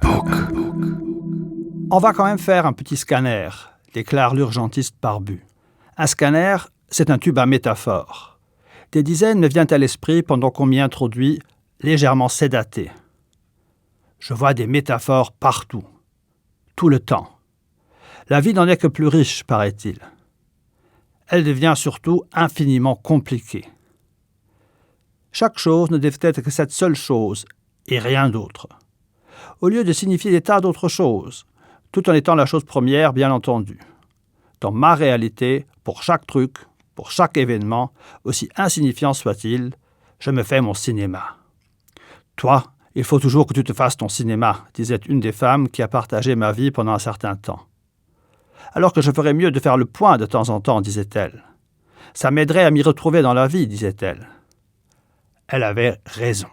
Book. On va quand même faire un petit scanner, déclare l'urgentiste barbu. Un scanner, c'est un tube à métaphore. Des dizaines me viennent à l'esprit pendant qu'on m'y introduit, légèrement sédaté. Je vois des métaphores partout, tout le temps. La vie n'en est que plus riche, paraît-il. Elle devient surtout infiniment compliquée. Chaque chose ne devait être que cette seule chose et rien d'autre. Au lieu de signifier des tas d'autres choses, tout en étant la chose première, bien entendu. Dans ma réalité, pour chaque truc, pour chaque événement, aussi insignifiant soit-il, je me fais mon cinéma. Toi, il faut toujours que tu te fasses ton cinéma, disait une des femmes qui a partagé ma vie pendant un certain temps. Alors que je ferais mieux de faire le point de temps en temps, disait-elle. Ça m'aiderait à m'y retrouver dans la vie, disait-elle. Elle avait raison.